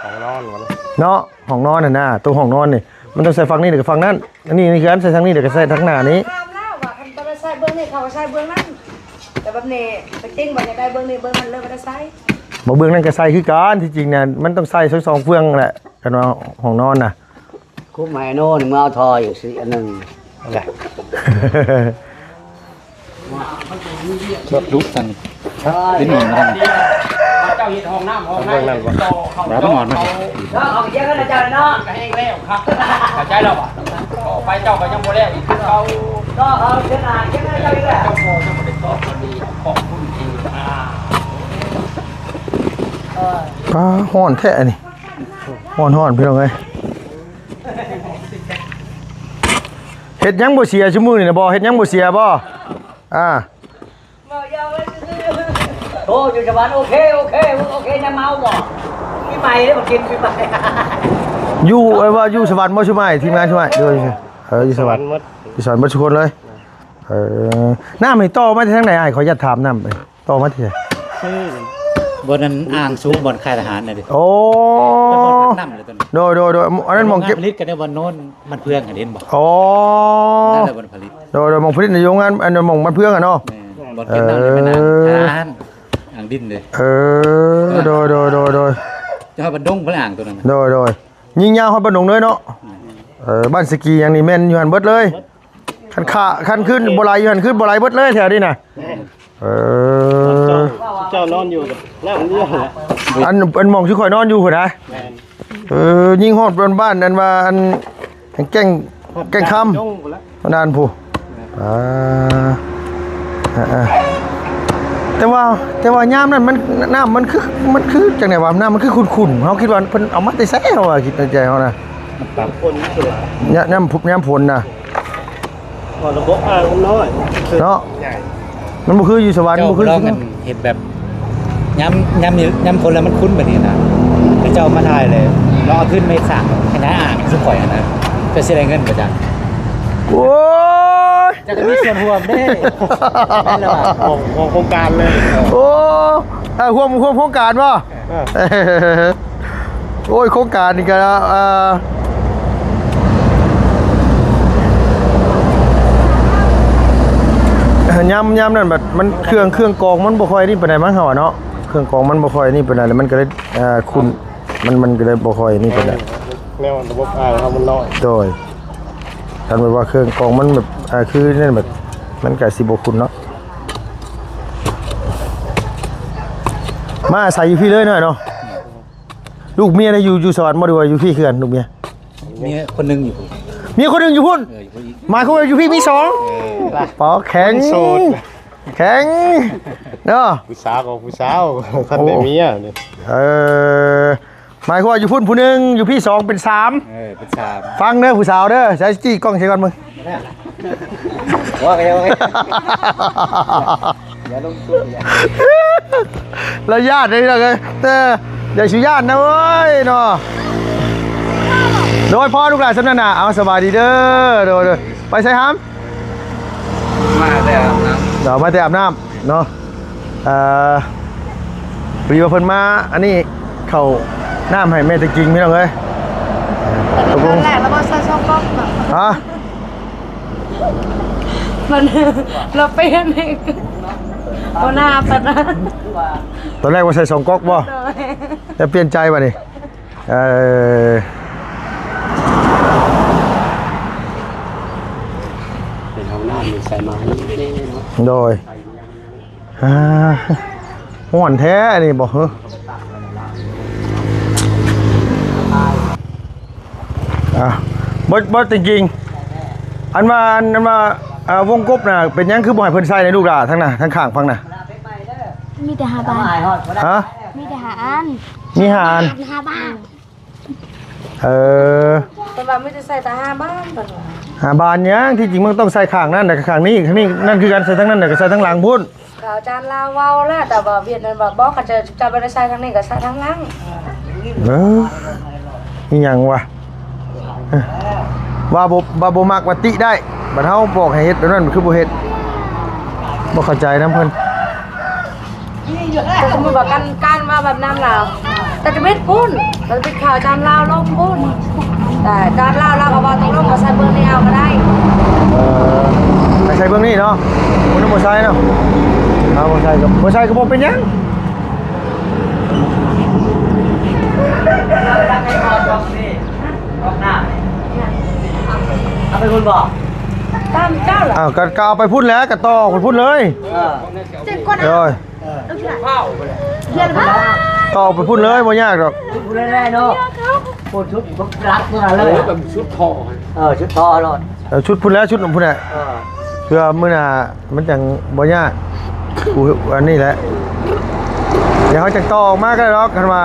ຫ້ອງນອນ ເນາະ ຫ້ອງນອນຫັ້ນນະ ໂຕຫ້ອງນອນນີ້ ມັນຕ້ອງໃສ່ຝັ່ງນີ້ ແລ້ວກໍຝັ່ງນັ້ນ. ອັນນີ້ ນີ້ຄືອັນໃສ່ທາງນີ້ ແລ້ວກໍໃສ່ທາງໜ້ານີ້. ຖາມລາວວ່າ ຄັນບໍ່ໄດ້ໃສ່ເບື້ອງນີ້ ເຂົາກໍໃສ່ເບື້ອງນັ້ນ ແຕ່ແບບນີ້ ໄປຕິງວ່າຢາກໄດ້ເບື້ອງນີ້ເບື້ອງນັ້ນ ເລີຍບໍ່ໄດ້ໃສ່. ບໍ່ ເບື້ອງນັ້ນກໍໃສ່ຄືກັນ ທີ່ຈິງນະ ມັນຕ້ອງໃສ່ທັງສອງເຟືອງແຫຼະ ຄັນວ່າຫ້ອງນອນນະ. ຄຸມໃຫ້ໂນນີ້ ມາເອົາທໍ່ອີກຊິອັນໜຶ່ງ. ໂອ້ຍ ເຈົ້າເຮັດຫ້ອງນ້ຳຫ້ອງໃນ ເບິ່ງນັ້ນບໍ່ ບໍ່ຕ້ອງມາ ເຈົ້າເອົາເຈົ້າເນາະ ກໍແຫ້ງແລ້ວຄັກ ເຂົ້າໃຈແລ້ວບໍ່? ຕໍ່ໄປເຈົ້າກໍຍັງບໍ່ແລ້ວອີກຄືເກົ່າ ກໍເອົາເທື່ອໜ້າເຈົ້າເຮັດແລ້ວ ເຈົ້າບໍ່ໄດ້ຕອບອັນນີ້ ຂອບຄຸນທີ່ ອ່າ ອ່າ ຮ້ອນແທ້ອັນນີ້ ຮ້ອນໆ ພີ່ນ້ອງເອີຍ. ເຮັດຫຍັງບໍ່ເສຍຊຸມື້ນີ້ນະ ບໍ່ ເຮັດຫຍັງບໍ່ເສຍບໍ່? ອ່າ ໂອ້ ຢູ່ສະຫວັນ ໂອເຄ ໂອເຄ ໂອເຄ ຍັງເມົາບໍ່? ກິນ ໄປເດ້ ບໍ່ກິນໄປ. ຢູ່ ເອີ້ນວ່າຢູ່ສະຫວັນບໍ່ຊຸມອ້າຍ ທີມງານຊຸມອ້າຍ ຫຼືວ່າຢູ່ ເອີ ຢູ່ສະຫວັນ ຢູ່ສະຫວັນໝົດທຸກຄົນເລີຍ. ເອີ ນ້ຳນີ້ຕໍ່ມາແຕ່ທາງໃດອ້າຍ? ຂໍອະນຸຍາດຖາມ ນ້ຳ ຕໍ່ມາແຕ່ໃສ? ຄືບ່ອນນັ້ນ ອ່າງສູບບ່ອນຂາຍອາຫານນັ້ນເດ້. ໂອ້ ເປັນບ່ອນຕັກນ້ຳເລີຍຕົວນີ້. ໂດຍ ໂດຍ ໂດຍ ອັນນັ້ນໝ່ອງເກັບ ບ່ອນຜະລິດກໍໄດ້ ບ່ອນໂນນມັນເຟືອງຫັ້ນເຫັນບໍ່? ອໍ ນັ້ນແຫຼະບ່ອນຜະລິດ. ໂດຍ ໂດຍ ໝ່ອງຜະລິດໃນໂຮງງານ ອັນໝ່ອງມັນເຟືອງຫັ້ນເນາະ. ແມ່ນ ບ່ອນເກັບນ້ຳນີ້ແມ່ນອ່າງ ເອີ ອ່າງດິນເດ້. ເອີ ໂດຍ ໂດຍ ໂດຍ ໂດຍ ຈະຮອດບ້ານດົງພຸ້ນແຫຼະອ່າງຕົວນັ້ນ. ໂດຍ ໂດຍ ຍິງຍາວຮອດບ້ານດົງເລີຍເນາະ. ແມ່ນ ເອີ ບ້ານສະກີຫຍັງນີ້ແມ່ນຢູ່ຫັ້ນເບິດເລີຍ. ຄັນຂາ ຄັນຄືນບໍ່ໄຫຼຢູ່ຫັ້ນ ຄືນບໍ່ໄຫຼເບິດເລີຍແຖວນີ້ນະ. ແມ່ນ ເອີ ເຈົ້າ ເຈົ້ານອນຢູ່ນ້ຳດຽວແຫຼະ ອັນ ອັນໝ່ອງທີ່ຂ້ອຍນອນຢູ່ພຸ້ນນະ. ແມ່ນ ເອີ ຍິງຮອດບ້ານ ອັນວ່າ ອັນ ແກ້ງ ແກ້ງຄຳ ດານພຸ້ນ. ອ່າ ອ່າ ແຕ່ວ່າ ແຕ່ວ່າຍາມນັ້ນມັນ ນ້ຳມັນຄື ມັນຄືຈັ່ງໃດວະ? ນ້ຳມັນຄືຂຸ່ນໆ ເຮົາຄິດວ່າເພິ່ນເອົາມາແຕ່ໃສ ເຮົາວ່າ ຄິດໃນໃຈເຮົານະ. ມັນປັບຝົນຢູ່ແຫຼະ ຍາມ ຍາມ ຍາມຝົນນະ. ເພາະລະບົບອ່າງມັນນ້ອຍເນາະ. ໃຫຍ່ ມັນບໍ່ຄືຢູ່ສະຫວັນ ເຈົ້າ ບໍ່ຄື ລອງເຮັດແບບ ຍາມ ຍາມນີ້ ຍາມຝົນແລ້ວມັນຂຸ່ນແບບນີ້ນະ ເຂົາເຈົ້າມາຖ່າຍເລີຍ ລອງເອົາທຶນມາເຮັດສ້າງຂະຫຍາຍອ່າງຊຸມຂ້ອຍຫັ້ນນະ ເຈົ້າຊິໄດ້ເງິນບໍ່ຈັກ? ໂອ້ຍ ເຈົ້າກໍມີສ່ວນຮ່ວມເດ້. ແມ່ນແລ້ວວ່າ ຂອງ ຂອງໂຄງການເລີຍ. ໂອ້ ເອີ ຮ່ວມ ຮ່ວມໂຄງການບໍ່? ເອີ ໂອ້ຍ ໂຄງການນີ້ກໍ ເອີ ຍາມ ຍາມນັ້ນບັດມັນ ເຄື່ອງ ເຄື່ອງກອງມັນບໍ່ຄ່ອຍນີ້ປານໃດມັ້ງ ເຮົາວ່າເນາະ. ເຄື່ອງກອງມັນບໍ່ຄ່ອຍນີ້ປານໃດ ແລ້ວມັນກໍເລີຍ ເອີ ຂຸ່ນ ມັນ ມັນກໍເລີຍບໍ່ຄ່ອຍນີ້ປານໃດ. ແນວລະບົບອ່າງເຮົາມັນນ້ອຍ. ໂດຍ ຄັນແບບວ່າເຄື່ອງກອງມັນແບບ ເອີ ຄືນັ້ນແບບ ມັນກໍຊິບໍ່ຂຸ່ນເນາະ. ມາອາໄສຢູ່ພີ້ເລີຍເນາະ ເນາະ. ລູກເມຍນະຢູ່ ຢູ່ສະຫວັນບໍ່ ຫຼືວ່າຢູ່ພີ້ຄືກັນ ລູກເມຍ? ເມຍຄົນໜຶ່ງຢູ່ພຸ້ນ ເມຍຄົນໜຶ່ງຢູ່ພຸ້ນ. ເອີ ຢູ່ພຸ້ນອີກ ໝາຍຄວາມວ່າຢູ່ພີ້ມີສອງ. ເອີ ປາ ແຂງ ໂສດ ແຂງເນາະ. ຜູ້ສາວກໍຜູ້ສາວ ໂອ້ ທັນໄດ້ເມຍນີ້. ເອີ ໝາຍຄວາມວ່າຢູ່ພຸ້ນຜູ້ໜຶ່ງ ຢູ່ພີ້ສອງ ເປັນສາມ. ເອີ ເປັນສາມ ຟັງເດີຜູ້ສາວເດີ ໃຊ້ຈີ້ກ້ອງໃສ່ກ່ອນເບິ່ງ. ວ່າໄງ ວ່າໄງ ຢ່າລົງທຸນ ລະຍາດເດ້ພີ່ນ້ອງເອີຍ ແຕ່ຢ່າຊິຢ້ານນະເວີຍເນາະ. ໂດຍ ພໍລູກຫຼານສ່ຳນັ້ນນະ. ເອົາ ສະບາຍດີເດີ. ໂດຍ ໂດຍ ໄປໃສຫາມ? ມາແຕ່ອາບນ້ຳ ເອົາ ມາແຕ່ອາບນ້ຳເນາະ. ເອີ ພໍດີວ່າເພິ່ນມາ ອັນນີ້ ເຂົ້ານ້ຳໃຫ້ແມ່ຕະກິງ ພີ່ນ້ອງເອີຍ. ຕົກລົງ ຕອນແລກລາວບໍ່ໃສ່ສອງກອກເນາະ. ຮະ? ມັນ ລາວປ່ຽນໃຫ້ຫົວໜ້າປານນັ້ນ. ຕອນແລກວ່າໃສ່ສອງກອກບໍ່? ໂດຍ ແລ້ວປ່ຽນໃຈບັດນີ້? ເອີ ເປັນຫ້ອງນ້ຳໃສ່ມາເນາະ. ໂດຍ ອ່າ ຮ້ອນແທ້ອັນນີ້ບໍ່? ເອີ ອ່າ ບໍ່ ບໍ່ ຈິງໆ ອັນວ່າ ອັນ ອັນວ່າ ເອີ ວົງກົບນະ ເປັນຫຍັງຄືບໍ່ໃຫ້ເພິ່ນໃສ່ໃນລູກຫຼານທາງນະ ທາງຂ້າງຝັ່ງນະ? ມີແຕ່ຫ້າບານ. ຮະ? ມີແຕ່ຫ້າອັນ. ມີຫ້າອັນ. ຫ້າບານ. ເອີ ເພິ່ນວ່າມີແຕ່ໃສ່ແຕ່ຫ້າບານ ເພິ່ນວ່າ. ຫ້າບານຫຍັງ? ທີ່ຈິງມັນຕ້ອງໃສ່ຂ້າງນັ້ນ ແລະ ຂ້າງນີ້ ຂ້າງນີ້ ນັ້ນຄືກັນ ໃສ່ທັງນັ້ນ ແລະ ກໍໃສ່ທັງຫຼັງພຸ້ນ. ເຂົາຈານລາວເວົ້າແລ້ວ ແຕ່ວ່າວຽດນັ້ນວ່າ ບໍ່ ເຂົາເຈົ້າ ເຈົ້າບໍ່ໄດ້ໃສ່ທາງນີ້ ກໍໃສ່ທາງຫຼັງ. ເອີ ອີຫຍັງວະ? ວ່າບໍ່ ວ່າບໍ່ມັກວ່າຕິໄດ້ ບັດເຮົາບອກໃຫ້ເຮັດແບບນັ້ນ ຄືບໍ່ເຮັດ? ບໍ່ເຂົ້າໃຈນຳເພິ່ນ. ແຕ່ສົມມຸດວ່າການ ການວ່າແບບນັ້ນລະ ແຕ່ຈະເຮັດພຸ້ນ ແຕ່ຈະເປັນຂ່າວຈານລາວລົງພຸ້ນ ແຕ່ຈານລາວລາວກໍວ່າຕົກລົງວ່າໃສ່ເບິ່ງນີ້ເອົາກໍໄດ້. ເອີ ໃຫ້ໃສ່ເບິ່ງນີ້ເນາະ ບໍ່ໃສ່ເນາະ ເອົາ ບໍ່ໃສ່ກໍ ບໍ່ໃສ່ກໍບໍ່ເປັນຫຍັງ. ເອົາໄປພຸ້ນບໍ່? ຕາມເຈົ້າລະ. ອ້າວ ກໍ ກໍເອົາໄປພຸ້ນແຫຼະ ກໍຕໍ່ໄປພຸ້ນເລີຍ. ເອີ ເຈັບກ່ອນ ໂດຍ. ເອີ ຕໍ່ໄປພຸ້ນເລີຍ ບໍ່ຍາກດອກ. ພຸ້ນເລີຍເນາະ ພຸ້ນຊຸດລັກພຸ້ນເລີຍ ເອີ ຊຸດທໍ່ຫັ້ນ ເອີ ຊຸດທໍ່ໂລດ ເອີ ຊຸດພຸ້ນແຫຼະ ຊຸດພຸ້ນແຫຼະ. ເອີ ເພື່ອມື້ໜ້າມັນຈັ່ງບໍ່ຍາກ ກູ ອັນນີ້ແຫຼະ ດຽວເຮົາຈະຕໍ່ອອກມາກໍໄດ້ດອກ ຄັນວ່າ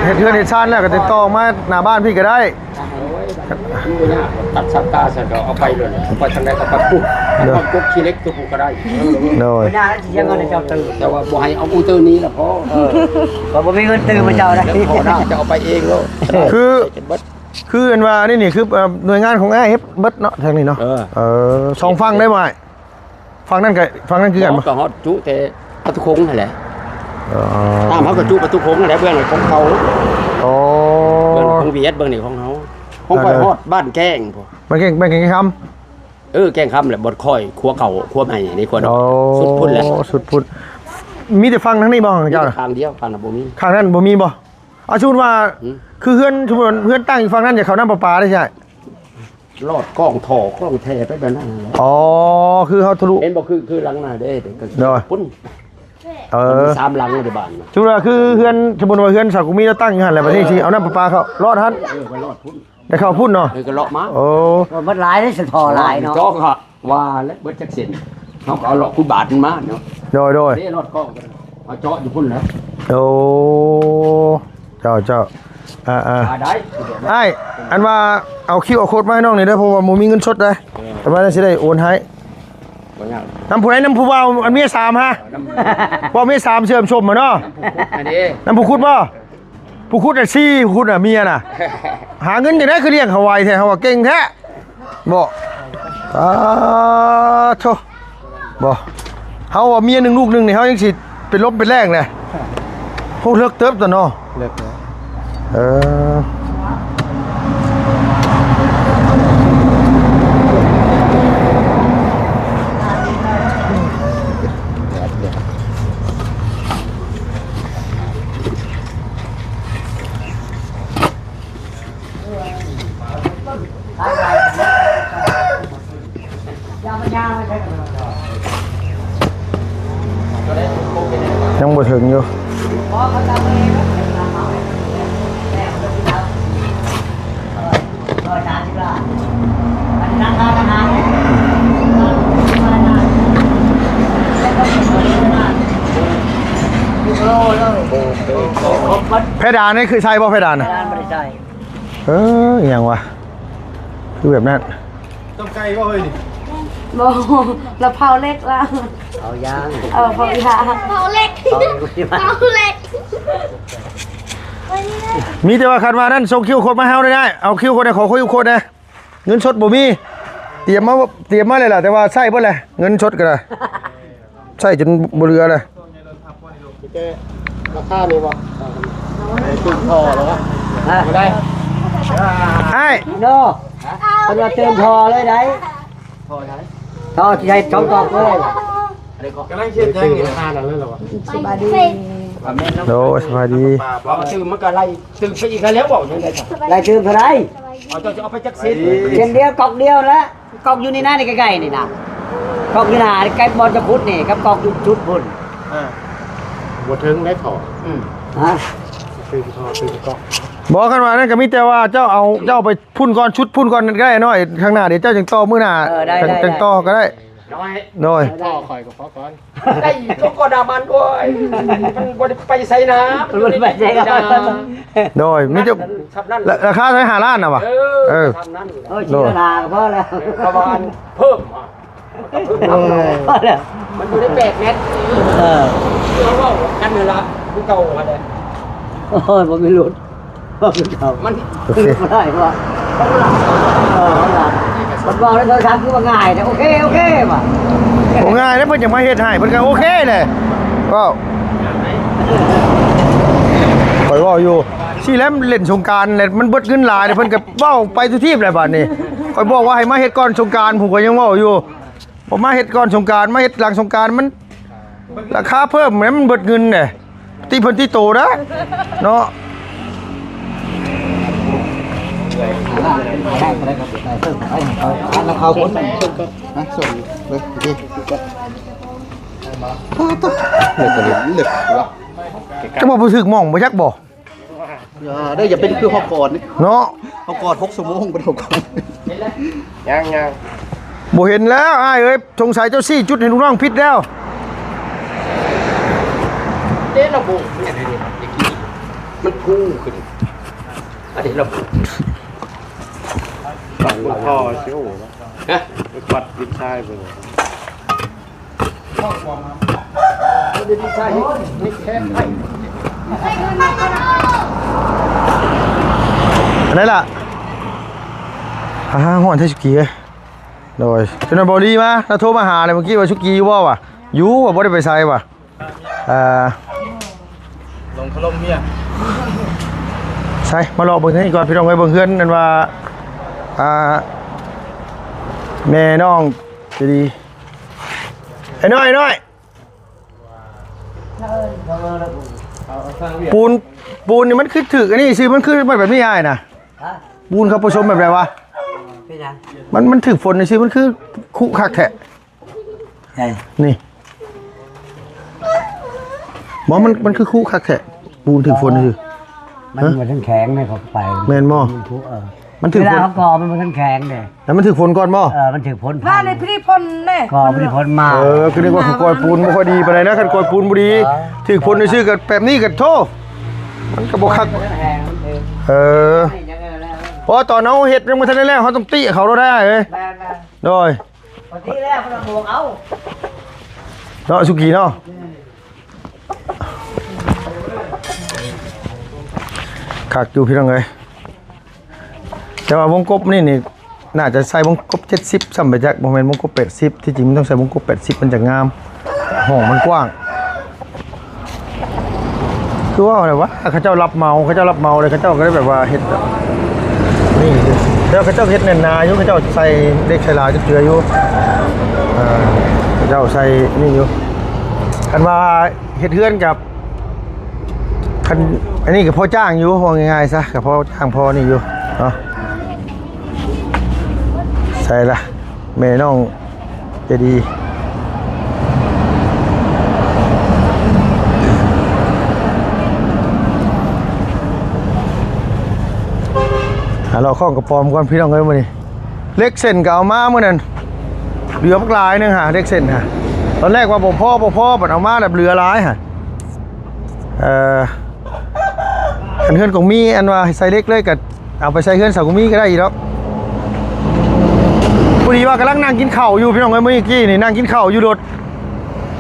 ເຮັດເຮືອນເຮັດຊານແລ້ວກໍຕິດຕໍ່ມາໜ້າບ້ານພີ້ກໍໄດ້. ໂອ້ຍ ມັນບໍ່ຍາກ ຕັດສັບຕາຊັ້ນກໍເອົາໄປໂລດ ໄປທາງໃດກໍໄປພຸ້ນ ເນາະ ມັນກົກຂີ້ເຫຼັກຕົວຜູ້ກໍໄດ້. ເອີ ໂດຍ ບໍ່ຍາກຊິຍັງເອົາໃນເຈົ້າຕື່ມ ແຕ່ວ່າບໍ່ໃຫ້ເອົາອູ່ຕື່ມນີ້ລະພໍ. ເອີ ຂ້ອຍບໍ່ມີເງິນຕື່ມໃຫ້ເຈົ້າໄດ໋ ແລ້ວພໍໜ້າຈະເອົາໄປເອງໂລດ. ຄື ຄືອັນວ່ານີ້ນີ້ ຄື ເອີ ໜ່ວຍງານຂອງອ້າຍເຮັດເບິດເນາະ ທາງນີ້ເນາະ. ເອີ ເອີ ສອງຝັ່ງໄດ້ບໍ່ອ້າຍ? ຝັ່ງນັ້ນກໍ ຝັ່ງນັ້ນຄືກັນບໍ່? ກໍຮອດຈຸແຕ່ປະຕູຄົງຫັ້ນແຫຼະ. ອໍ ຕາມເຮົາກໍຈຸປະຕູຄົງຫັ້ນແຫຼະ ເບື້ອງຂອງເຂົາ. ອໍ ເບື້ອງຂອງຫວຽດ ເບື້ອງນີ້ຂອງເຮົາ. ຂອງຂ້ອຍຮອດບ້ານແກ້ງພຸ້ນ ບ້ານແກ້ງ ບ້ານແກ້ງຄຳ. ເອີ ແກ້ງຄຳແຫຼະ ບ່ອນຂ້ອຍ ຄົວເກົ່າ ຄົວໃໝ່ນີ້ຄົວ ອໍ ສຸດພຸ້ນແຫຼະ ສຸດພຸ້ນ. ມີແຕ່ຝັ່ງທາງນີ້ບໍ່ຂອງເຈົ້າ? ມີແຕ່ຂ້າງດຽວ ຂ້າງນັ້ນບໍ່ມີ. ຂ້າງນັ້ນບໍ່ມີບໍ່? ອາ ສົມມຸດວ່າ ອືມ ຄືເຮືອນ ສົມມຸດເຮືອນຕັ້ງຢູ່ຝັ່ງນັ້ນ ຢາກເຂົ້ານ້ຳປະປາໄດ້ໃຊ່? ລອດກ້ອງທໍ່ກ້ອງແທໄປແບບນັ້ນແຫຼະ. ອໍ ຄືເຮົາທະລຸ ເຫັນບໍ່? ຄື ຄືຫຼັງໜ້າເດ້ ໂດຍ ພຸ້ນ. ເອີ ມັນມີສາມຫຼັງໃນບ້ານນະ. ສົມມຸດວ່າຄືເຮືອນ ສົມມຸດວ່າເຮືອນສາວກຸມມີລາວຕັ້ງຢູ່ຫັ້ນແຫຼະ ບັດນີ້ຊິເອົານ້ຳປະປາເຂົ້າລອດຫັ້ນ. ເອີ ໄປລອດພຸ້ນ ໄດ້ເຂົ້າພຸ້ນເນາະ. ເອີ ກໍເລາະມາ. ໂອ້ ມັນຫຼາຍເດ້ ສະທໍ່ຫຼາຍເນາະ. ເຈາະກໍວ່າແລ້ວເບິດຈັກເສັ້ນ ເຮົາກໍເອົາເລາະຄູບາດມັນມາເນາະ. ໂດຍ ໂດຍ ເດ້ ລອດກ້ອງ ເອົາເຈາະຢູ່ພຸ້ນແຫຼະ. ໂອ້ ເຈົ້າ ເຈົ້າ ອ່າ ອ່າ ອ່າ ໄດ້ ອ້າຍ ອັນວ່າເອົາຄິວອາໂຄດມາໃຫ້ນ້ອງນີ້ເດີ ເພາະວ່າບໍ່ມີເງິນສົດເດ້. ເອີ ແຕ່ວ່າຊິໄດ້ໂອນໃຫ້. ບໍ່ຍາກ. ນຳຜູ້ໃດ? ນຳຜູ້ບ່າວອັນເມຍສາມຫະ? ເອີ ນຳ ບ່າວເມຍສາມເຊື່ອມຊົມຫັ້ນເນາະ. ນຳຜູ້ຄຸດຫັ້ນເດ້. ນຳຜູ້ຄຸດບໍ່? ຜູ້ຄຸດນະ ສີ່ ຜູ້ຄຸດນະ ເມຍນະ. ຫາເງິນຈັ່ງໃດຄືລ້ຽງເຂົາໄວແທ້ ເຮົາວ່າເກັ່ງແທ້. ບໍ່ ອາ ໂທ້ ບໍ່ ເຮົາວ່າເມຍໜຶ່ງລູກໜຶ່ງນີ້ ເຮົາຍັງຊິເປັນລົມເປັນແລ້ງແຫຼະ. ໂຫ ເລິກເຕີບຕົວເນາະ. ເລິກແລ້ວ ເອີ. ຍັງບໍ່ເຖິງຢູ່. ແຜ່ດານນີ້ຄືໃສ່ບໍ່ ແຜ່ດານນະ? ແຜ່ດານບໍ່ໄດ້ໃສ່. ເອີ ອີຫຍັງວະ ຄືແບບນັ້ນ. ຕົ້ມໄກ່ບໍ່ເຮີ້ຍນີ້? ບໍ່ ລະເຜົາເຫຼັກລະ ເຜົາຢາງ. ເອີ ເຜົາຢາງ ເຜົາເຫຼັກ ເຜົາເຫຼັກ. ມີແຕ່ວ່າຄັນວ່ານັ້ນ ສົ່ງຄິວໂຄດມາໃຫ້ເຮົາໄດ້ ເອົາຄິວໂຄດໃຫ້ ຂໍຄິວໂຄດແດ່. ເງິນສົດບໍ່ມີ ຕຽມມາ ຕຽມມາແລ້ວລະ ແຕ່ວ່າໃຊ້ເບິດແລ້ວ ເງິນສົດກໍໄດ້ ໃຊ້ຈົນບໍ່ເຫຼືອແລ້ວ. ມີແຕ່ລາຄານີ້ບໍ່? ຕື່ມທໍ່ແລ້ວບໍ່? ບໍ່ໄດ້ ອ້າຍ ໂນ ເພິ່ນວ່າຕື່ມທໍ່ເລີຍໄດ໋. ທໍ່ໃດ? ທໍ່ທີ່ໃຊ້ສອງກອກເລີຍ. ກຳລັງເຮັດຫຍັງຢູ່? ສະບາຍດີ. ໂດຍ ສະບາຍດີ. ບໍ່ ຕື່ມມັນກໍໄລ່ຕື່ມໄປອີກຫັ້ນແຫຼະ ເວົ້າຈັ່ງໃດ? ໄລ່ຕື່ມເທົ່າໃດ? ເອົາ ເຈົ້າຈະເອົາໄປຈັກເຊັນ? ເຊັນດຽວ ກອກດຽວແຫຼະ. ກອກຢູ່ນີ້ນະ ນີ້ໃກ້ໆນີ້ນະ ກອກຢູ່ໜ້າໃກ້ບ່ອນຈະຂຸດນີ້ ກັບກອກຢູ່ຈຸດພຸ້ນ. ເອີ ບໍ່ເຖິງໄດ້ທໍ່. ອືມ ຮະ? ຕື່ມທໍ່ ຕື່ມກອກ. ບໍ່ ຄັນວ່ານັ້ນກໍມີແຕ່ວ່າເຈົ້າເອົາ ເຈົ້າເອົາໄປພຸ້ນກ່ອນ ຊຸດພຸ້ນກ່ອນກໍໄດ້ນ້ອຍ ຂ້າງໜ້າເດ ເຈົ້າຈັ່ງຕໍ່ມື້ໜ້າ. ເອີ ໄດ້ ຈັ່ງ ໄດ້ ຈັ່ງຕໍ່ກໍໄດ້. ນ້ອຍ ໂດຍ ຕໍ່ຂ້ອຍກໍພໍກ່ອນ. ໄດ້ຕົວກໍດາມັນໂອ້ຍ ມັນບໍ່ໄດ້ໄປໃສນະ ມັນບໍ່ໄດ້ໄປໃສນະ. ໂດຍ ມີແຕ່ ລະ ລາຄາເທົ່າໃດ ຫ້າລ້ານນະຫວາ? ເອີ ເອີ ສ່ຳນັ້ນ. ເອີ ສີ່ລ້ານຫ້າກໍພໍແລ້ວ. ເອີ ປະມານເພີ່ມ ເອີ ມັນຢູ່ໃນແປດແມັດ. ເອີ ຄືເຮົາເວົ້າກັນນັ້ນລະ ຄືເກົ່າຫັ້ນແຫຼະ. ໂອ້ຍ ບໍ່ມີຫຼຸດ. ມັນ ໂອເຄ ບໍ່ໄດ້ວ່າ ເອີ ມັນເວົ້າໃນໂທລະສັບຄືວ່າງ່າຍແທ້. ໂອເຄ ໂອເຄວ່າ ບໍ່ງ່າຍເດ້ ເພິ່ນຈະມາເຮັດໃຫ້ ເພິ່ນກໍໂອເຄແຫຼະ. ເວົ້າ ຂ້ອຍເວົ້າຢູ່ ຊີ້ແຫຼະ ເລ່ນສົງການແຫຼະ ມັນເບິດເງິນຫຼາຍ ເພິ່ນກໍເວົ້າໄປທຸກທີບແຫຼະ. ບາດນີ້ຂ້ອຍບອກວ່າໃຫ້ມາເຮັດກ່ອນສົງການ ຜູ້ກໍຍັງເວົ້າຢູ່. ບໍ່ມາເຮັດກ່ອນສົງການ ມາເຮັດຫຼັງສົງການ ມັນລາຄາເພີ່ມແຫຼະ ມັນເບິດເງິນແຫຼະ. ຕິເພິ່ນຕິໂຕນະເນາະ. ຈະບໍ່ໄປຖືກໝ່ອງບໍ່ຈັກບໍ່? ຢ່າເດີ ຢ່າເປັນຄືຮອບກອນນີ້ເນາະ. ຮອບກອນຫົກຊົ່ວໂມງ ບໍ່ໄດ້ຮອບກອນ. ຍັງໆ ບໍ່ເຫັນແລ້ວອ້າຍເອີຍ. ສົງໄສເຈົ້າຊີ້ຈຸດໃຫ້ລູກນ້ອງຜິດແລ້ວ. ເດ້ລະບຸ ເຮັດໃຫ້ດີ ຕະກີ້ ກູຂຶ້ນ ອັນນີ້ລະ ຄອຊິໂອ ຮະ ໄປປັດດິນຊາຍເບິ່ງ ອັນໃດລະ? ອາ ຮ້ອນແທ້ສຸກີເອີຍ. ໂດຍ ຈົນວ່າບໍ່ດີມາ ລາວໂທມາຫາແລ້ວ ເມື່ອກີ້ວ່າສຸກີຢູ່ບໍ່ວະ? ຢູ່ ວ່າບໍ່ໄດ້ໄປໃສວະ. ອ່າ ລົງຂະລົມເມຍ ໃສ ມາເລາະເບິ່ງທາງນີ້ກ່ອນ ພີ່ນ້ອງເອີຍ. ເບິ່ງເຮືອນ ອັນວ່າ ອ່າ ແມ່ນ້ອງໃຈດີ ໄອ້ນ້ອຍ ໄອ້ນ້ອຍ ປູນ ປູນນີ້ມັນຄືຖືກອັນນີ້ຊື່ ມັນຄືແບບນີ້ອ້າຍນະ. ຮະ? ປູນເຂົາປະສົມແບບໃດວະ? ເປັນຫຍັງ? ມັນ ມັນຖືກຝົນຊື່ ມັນຄືຄຸຄັກແທ້. ໃສ? ນີ້ ບໍ່ ມັນ ມັນຄືຄຸຄັກແທ້ ປູນຖືກຝົນຊື່. ມັນ ຮະ? ບໍ່ທັນແຂງເດ້ ເຂົ້າໄປ ແມ່ນບໍ່? ມັນຄຸ ເອີ ມັນຖືກຝົນ ເວລາເຂົາກໍ່ມັນບໍ່ທັນແຂງເດ້ ແລ້ວມັນຖືກຝົນກ່ອນບໍ່? ເອີ ມັນຖືກຝົນ ມາໃນພິທີພົນເດ້ ກໍ່ພິທີພົນມາ. ເອີ ຄືນຶກວ່າເຂົາກ່ອຍປູນບໍ່ຄ່ອຍດີປານໃດນະ. ຄັນກ່ອຍປູນບໍ່ດີ ເອີ ຖືກຝົນຊື່ໆ ກໍແບບນີ້ກໍໂທ້ ມັນກໍບໍ່ຄັກ. ເອີ ເພາະວ່າຕອນເຮົາເຮັດຍັງບໍ່ທັນໄດ້ແລ້ວ ເຮົາຕ້ອງຕິເຂົາໂລດໄດ໋ເອີຍ. ແມ່ນໆ ໂດຍ ພໍດີແລ້ວ ເພິ່ນບອກເອົາ ເນາະ ສຸກີເນາະ. ຄັກຢູ່ພີ່ນ້ອງເອີຍ ແຕ່ວ່າວົງກົບນີ້ນີ້ ໜ້າຈະໃສ່ວົງກົບເຈັດສິບຊ້ຳໄປຈັກ ບໍ່ແມ່ນວົງກົບແປດສິບ. ທີ່ຈິງມັນຕ້ອງໃສ່ວົງກົບແປດສິບ ມັນຈະງາມ ຫ້ອງມັນກວ້າງ. ຄືວ່າແຫຼະວ່າ ເຂົາເຈົ້າຮັບເໝົາ ເຂົາເຈົ້າຮັບເໝົາເລີຍ ເຂົາເຈົ້າກໍເລີຍແບບວ່າເຮັດແບບນີ້ ແຕ່ວ່າເຂົາເຈົ້າເຮັດແໜ້ນໜາຢູ່ ເຂົາເຈົ້າໃສ່ເຫຼັກໃສ່ລາວເຈື່ອຢູ່. ເອີ ເຂົາເຈົ້າໃສ່ນີ້ຢູ່ ຄັນວ່າເຮັດເຮືອນກັບ ຄັນອັນນີ້ກໍພໍຈ້າງຢູ່ ເວົ້າງ່າຍໆຊະ ກໍພໍຈ້າງພໍນີ້ຢູ່ເນາະ. ໃສ່ລະ ແມ່ນ້ອງໃຈດີ ຫາເລາະຄ້ອງກະປອມກ່ອນພີ່ນ້ອງເອີຍມື້ນີ້. ເຫຼັກເສັ້ນກໍເອົາມາມື້ນັ້ນ ເຫຼືອບັກຫຼາຍໜຶ່ງຫາ ເຫຼັກເສັ້ນຫາ ຕອນແລກວ່າບໍ່ພໍ ບໍ່ພໍ ບັດເອົາມາແລ້ວເຫຼືອຫຼາຍຫາ. ເອີ ຄັນເຮືອນກອງມີ ອັນວ່າໃສ່ເຫຼັກເລີຍກໍເອົາໄປໃສ່ເຮືອນສາວກອງມີກໍໄດ້ອີກດອກ. ພໍດີວ່າກຳລັງນັ່ງກິນເຂົ້າຢູ່ພີ່ນ້ອງເອີຍ ມື້ກີ້ນີ້ນັ່ງກິນເຂົ້າຢູ່ລົດ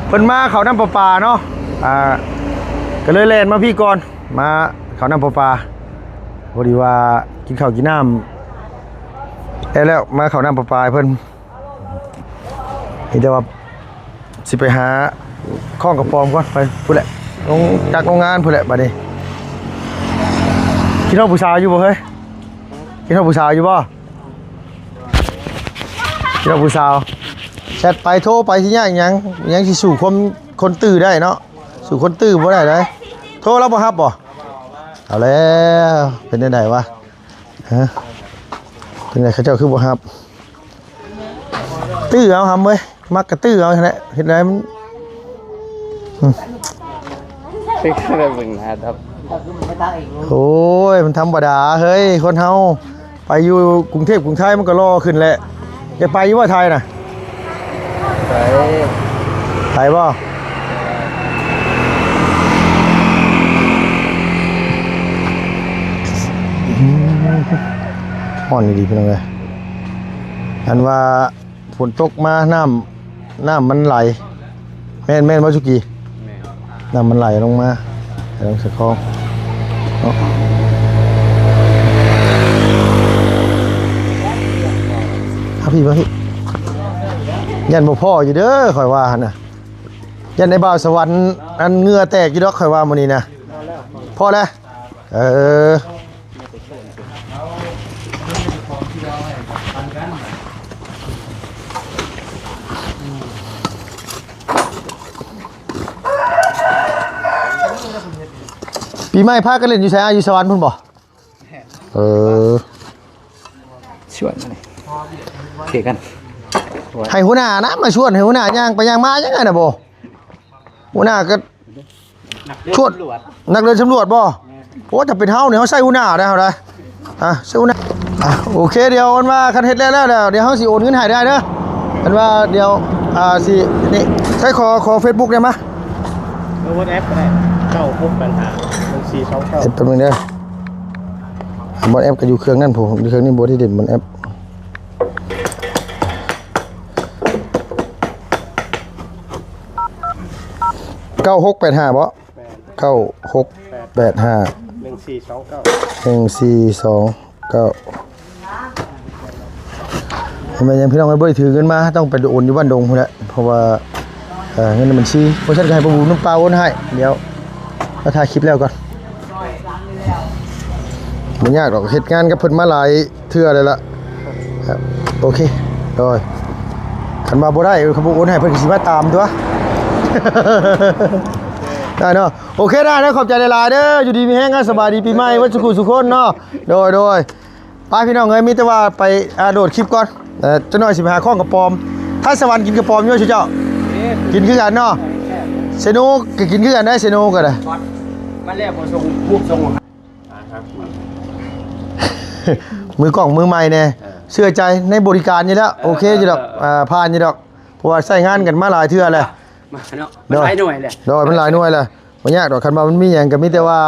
ເພິ່ນມາເຂົ້ານ້ຳປະປາເນາະ. ອ່າ ກໍເລີຍແລ່ນມາພີ້ກ່ອນ ມາເຂົ້ານ້ຳປະປາ ພໍດີວ່າກິນເຂົ້າກິນນ້ຳແລ້ວ ມາເຂົ້ານ້ຳປະປາໃຫ້ເພິ່ນ. ມີແຕ່ວ່າຊິໄປຫາຄ້ອງກະປອມກ່ອນ ໄປພຸ້ນແຫຼະ ລົງຈັກໂຮງງານພຸ້ນແຫຼະ. ບາດນີ້ຄິດຮອດຜູ້ສາວຢູ່ບໍ່ເຮີ້ຍ? ຄິດຮອດຜູ້ສາວຢູ່ບໍ່? ຄິດຮອດຜູ້ສາວ ແຊັດໄປໂທໄປຊິຍາກຫຍັງ? ຫຍັງຊິສູ້ຄວາມຄົນຕື້ໄດ້ເນາະ ສູ້ຄົນຕື້ບໍ່ໄດ້ໃດ. ໂທລາວບໍ່ຮັບບໍ່? ເອົາແລ້ວ ເປັນແນວໃດວະ? ຮະ ເປັນໃດເຂົາເຈົ້າຄືບໍ່ຮັບ? ຕື້ເອົາຫຳເອີຍ ມັກກະຕື້ເອົາຫັ້ນແຫຼະ ເຮັດໃດມັນ ອືມ ຕຶກແລ້ວເບິ່ງໜ້າດຳ. ໂອ້ຍ ມັນທຳມະດາເຮີ້ຍ ຄົນເຮົາໄປຢູ່ກຸງເທບກຸງໄທມັນກໍຫຼໍ່ຂຶ້ນແຫຼະ. ຢາກໄປຢູ່ບໍ່ໄທນະ? ໄປ ໄປບໍ່? ອືມ ຮ້ອນອີ່ຫຼີພີ່ນ້ອງເອີຍ ອັນວ່າຝົນຕົກມານ້ຳ ນ້ຳມັນໄຫຼ ແມ່ນ ແມ່ນບໍ່ສຸກີ? ແມ່ນ ນ້ຳມັນໄຫຼລົງມາ ໄຫຼລົງໃສ່ຄອງເນາະ. ມາພີ້ ມາພີ້ ຢ້ານບໍ່ພໍຢູ່ເດີ ຂ້ອຍວ່າຫັ້ນນະ ຢ້ານໄອ້ບ່າວສະຫວັນ ອັນເຫື່ອແຕກຢູ່ດອກ ຂ້ອຍວ່າມື້ນີ້ນະ. ພໍແລ້ວ ເອີ ປີໃໝ່ພາກັນຫຼິ້ນຢູ່ໃສ? ຢູ່ສະຫວັນພຸ້ນບໍ່? ເອີ ຊວນມານີ້ ໂອເຄກັນ ໃຫ້ຫົວໜ້ານະມາຊວນ ໃຫ້ຫົວໜ້າຍ່າງໄປຍ່າງມາຫຍັງຫັ້ນນະບໍ່? ຫົວໜ້າກໍ ນັກເດີນສຳຫຼວດ ນັກເດີນສຳຫຼວດບໍ່? ແມ່ນ ໂອ້ ຖ້າເປັນເຮົານີ້ ເຮົາໃສ່ຫົວໜ້າໄດ໋ ເຮົາໄດ໋ ອ່ະ ໃສ່ຫົວໜ້າ ອ່ະ ໂອເຄ ດຽວອັນວ່າຄັນເຮັດແລ້ວແລ້ວ ດຽວເຮົາຊິໂອນເງິນໃຫ້ໄດ້ເດີ ອັນວ່າດຽວ ອ່າ ຊິ ນີ້ ໃຊ້ຂໍ ຂໍເຟສບຸກໄດ້ມະ? ເອີ ວັອດແອັບກໍໄດ້ ເກົ້າຫົກແປດຫ້າ ໜຶ່ງ ສີ່ສອງເກົ້າ ເຮັດແປັບໜຶ່ງເດີ. ບ່ອນແອັບກໍຢູ່ເຄື່ອງນັ້ນພຸ້ນ, ຢູ່ເຄື່ອງນີ້ບໍ່ໄດ້ເດັ່ນບ່ອນແອັບ. ເກົ້າຫົກແປດຫ້າບໍ? ແມ່ນ ເກົ້າຫົກແປດຫ້າ ໜຶ່ງສີ່ສອງເກົ້າ ໜຶ່ງສີ່ສອງເກົ້າ. ແມ່ນຫຍັງພີ່ນ້ອງເອີຍ ບໍ່ໄດ້ຖືເງິນມາ, ຕ້ອງໄປໂອນຢູ່ບ້ານດົງພຸ້ນແຫຼະ ເພາະວ່າ ເອີ ເງິນໃນບັນຊີ. ບໍ່ຊັ້ນກໍໃຫ້ປ້າບຸນນຳປ້າໂອນໃຫ້. ດຽວມາຖ່າຍຄລິບແລ້ວກ່ອນ. ບໍ່ຍາກດອກ, ເຮັດງານກັບເພິ່ນມາຫຼາຍເທື່ອແລ້ວລະ. ໂອເຄ ໂດຍ. ຄັນວ່າບໍ່ໄດ້ ຄັນບໍ່ໂອນໃຫ້ ເພິ່ນກໍຊິມາຕາມຕົວະ ໄດ້ເນາະ. ໂອເຄ ໄດ້ ໄດ້ ຂອບໃຈຫຼາຍໆເດີ. ຢູ່ດີມີແຮງ ສະບາຍດີປີໃໝ່ເບິດສູ່ຜູ້ສູ່ຄົນເນາະ. ໂດຍ ໂດຍ. ໄປພີ່ນ້ອງເອີຍ ມີແຕ່ວ່າໄປ ອ່າ ໂດດຄລິບກ່ອນ. ເອີ ຈັກໜ້ອຍຊິໄປຫາຄ້ອງກະປອມ. ໄທສະຫວັນກິນກະປອມຢູ່ ຊຸເຈົ້າ? ກິນ ກິນຄືກັນເນາະ. ເຊໂນກໍກິນຄືກັນໄດ໋ ເຊໂນກໍໄດ້. ມັນແລ້ວບໍ່ສົ່ງຮູບສົ່ງ ມືກ້ອງມືໃໝ່ແດ່. ເອີ ເຊື່ອໃຈໃນບໍລິການຢູ່ແລ້ວ. ເອີ ໂອເຄຢູ່ດອກ. ເອີ ເອີ ເອີ ເອີ ຜ່ານຢູ່ດອກ ເພາະວ່າໃຊ້ງານກັນມາຫຼາຍເທື່ອແລ້ວ. ມາເນາະ. ໂດຍ ມັນຫຼາຍໜ່ວຍແຫຼະ. ໂດຍ ມັນຫຼາຍໜ່ວຍແລ້ວ. ບໍ່ຍາກດອກ ຄັນວ່າມັນມີຫຍັງກໍມີແຕ່ວ່າ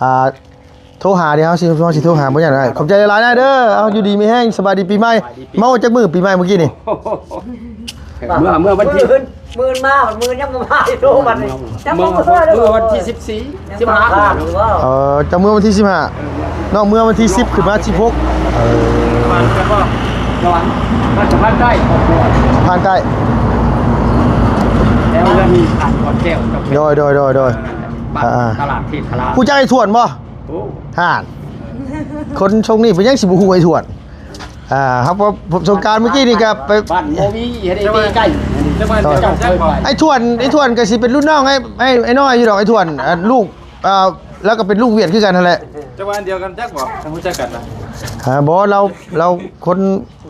ອ່າ ໂທຫາເດ້. ເຮົາຊິ ເຮົາຊິໂທຫາ ບໍ່ຍາກດອກ. ຂອບໃຈຫຼາຍໆນະເດີ. ເອົາ ຢູ່ດີມີແຮງ ສະບາຍດີປີໃໝ່. ສະບາຍດີປີ ມາຮອດຈັກມື້ປີໃໝ່ມື້ກີ້ນີ້? ເມື່ອ ເມື່ອວັນທີ ມື້ອື່ນ ມື້ອື່ນມາ ມື້ອື່ນຍັງບໍ່ມາອີກໂຕບັດນີ້. ເມື່ອ ເມື່ອວັນທີສິບສີ່ ສິບຫ້າ. ເອີ ເຈົ້າເມື່ອວັນທີສິບຫ້າ ເອີ ເມື່ອວັນທີສິບຫ້າ ນ້ອງເມື່ອວັນທີສິບ ຂຶ້ນມາສິບຫົກ. ເອີ ຜ່ານໄປບໍ່? ຜ່ານ ຜ່ານໃຕ້ ຜ່ານໃຕ້. ແລ້ວເລື່ອງຜ່ານ ກ່ອນແກ້ວ. ໂດຍ ໂດຍ ໂດຍ ໂດຍ. ເອີ ນັ້ນແຫຼະ ບ້ານ ອ່າ ຕະຫຼາດເທດທະລາ. ຮູ້ຈັກໄອ້ຖ້ວນບໍ່? ໂອ້ ທ່ານ ຄົນຊົງນີ້ເປັນຫຍັງຊິບໍ່ຮູ້ໄອ້ຖ້ວນ? ອ່າ ເຮົາ ປະສົບການມື້ກີ້ນີ້ກໍໄປ ບ້ານບໍ່ມີ ເຮັດໄດ້ຕີໄກ່. ເຈົ້າ ເຈົ້າເຄີຍໄປ? ໄອ້ຖ້ວນ ໄອ້ຖ້ວນກໍຊິເປັນລຸ້ນນ້ອງໄອ້ ໄອ້ ໄອ້ນ້ອຍຢູ່ດອກ ໄອ້ຖ້ວນ. ອ່າ ລູກ ອ່າ ລາວກໍເປັນລູກຫວຽດຄືກັນຫັ້ນແຫຼະ. ເຈົ້າວ່າອັນດຽວກັນຈັກບໍ່? ຮູ້ຈັກກັນນະ? ອ່າ ບໍ່ ລາວ ລາວຄົນ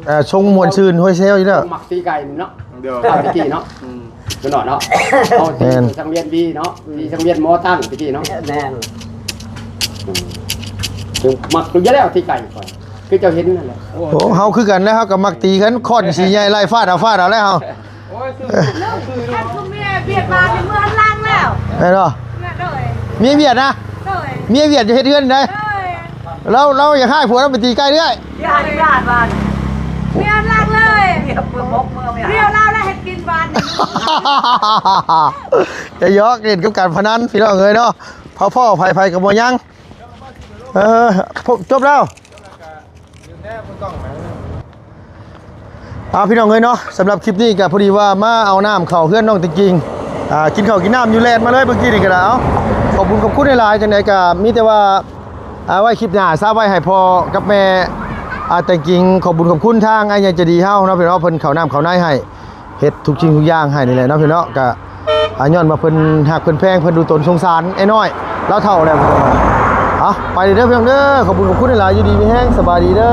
ອ່າ ຊົງມ່ວນຊື່ນຫ້ວຍແຊວຢູ່ແລ້ວ. ມັກຕີໄກ່ເນາະ. ເອີ ຕະກີ້ເນາະ. ອືມ ຄືເນາະ ເນາະ. ເຮົາຕີ ແມ່ນ ສັງວຽນວີເນາະ ຕີສັງວຽນໝໍຕັ້ງຕະກີ້ເນາະ. ແມ່ນ. ອືມ ຄືມັກຢູ່ແລ້ວຕີໄກ່ຂ້ອຍ ຄືເຈົ້າເຫັນນັ້ນແຫຼະ. ໂອ້ ເຮົາຄືກັນແຫຼະ ເຮົາກໍມັກຕີກັນ ຄ້ອນສີໃຫຍ່ໄລ່ຟາດເອົາ ຟາດເອົາແລ້ວເຮົາ. ໂອ້ຍ ຄື ຄື ຄັນຄືເມຍວຽດມານີ້ເມືອຫຼັງແລ້ວ ແມ່ນບໍ່? ໂດຍ ເມຍວຽດນະ? ໂດຍ ເມຍວຽດຈະເຮັດເຮືອນໃດ? ໂດຍ ລາວ ລາວຢາກໃຫ້ຜົວລາວໄປຕີໄກ່ເລື້ອຍ. ຢ່າ ຢ່າບາດ ເມຍຫຼັງເລີຍ ເມຍບໍ່ເມືອ ເມຍ ລຽວລາວແລ້ວເຮັດກິນບາດນີ້. ຢ່າຢອກຫຼິ້ນກັບການພະນັນພີ່ນ້ອງເອີຍເນາະ. ພໍພໍໃຜ ໃຜກໍບໍ່ຍັງ. ເອີ ຈົບແລ້ວ. ເອົາ ພີ່ນ້ອງເອີຍເນາະ ສຳລັບຄລິບນີ້ກໍພໍດີວ່າມາເອົານ້ຳເຂົ້າເຮືອນນ້ອງຕິງກິງ ອ່າ ກິນເຂົ້າກິນນ້ຳຢູ່ ແລ່ນມາເລີຍເມື່ອກີ້ນີ້ກໍໄດ້. ເອົາ ຂອບຄຸນຂອບຄຸນຫຼາຍໆ. ຈັ່ງໃດກໍມີແຕ່ວ່າ ອ່າ ໄວ້ຄລິບໜ້າ ສາໄວ້ໃຫ້ພໍ່ກັບແມ່ ອ່າ ແຕງກິງ. ຂອບບຸນຂອບຄຸນທາງອ້າຍໃຫຍ່ໃຈດີເຮົາເນາະ ເພິ່ນເອົາ ເພິ່ນເຂົ້ານ້ຳເຂົ້າໃນໃຫ້ ເຮັດທຸກສິ່ງທຸກຢ່າງໃຫ້ນີ້ແຫຼະເນາະ ພີ່ເນາະ. ກະ ອ່າ ຍ້ອນວ່າເພິ່ນຮັກເພິ່ນແພງ ເພິ່ນດູຕົນສົງສານອ້າຍນ້ອຍ ລາວເຖົ້າແລ້ວ. ເອົາ ໄປເດີພີ່ນ້ອງເດີ ຂອບຄຸນຂອບຄຸນຫຼາຍໆ ຢູ່ດີມີແຮງ ສະບາຍດີເດີ.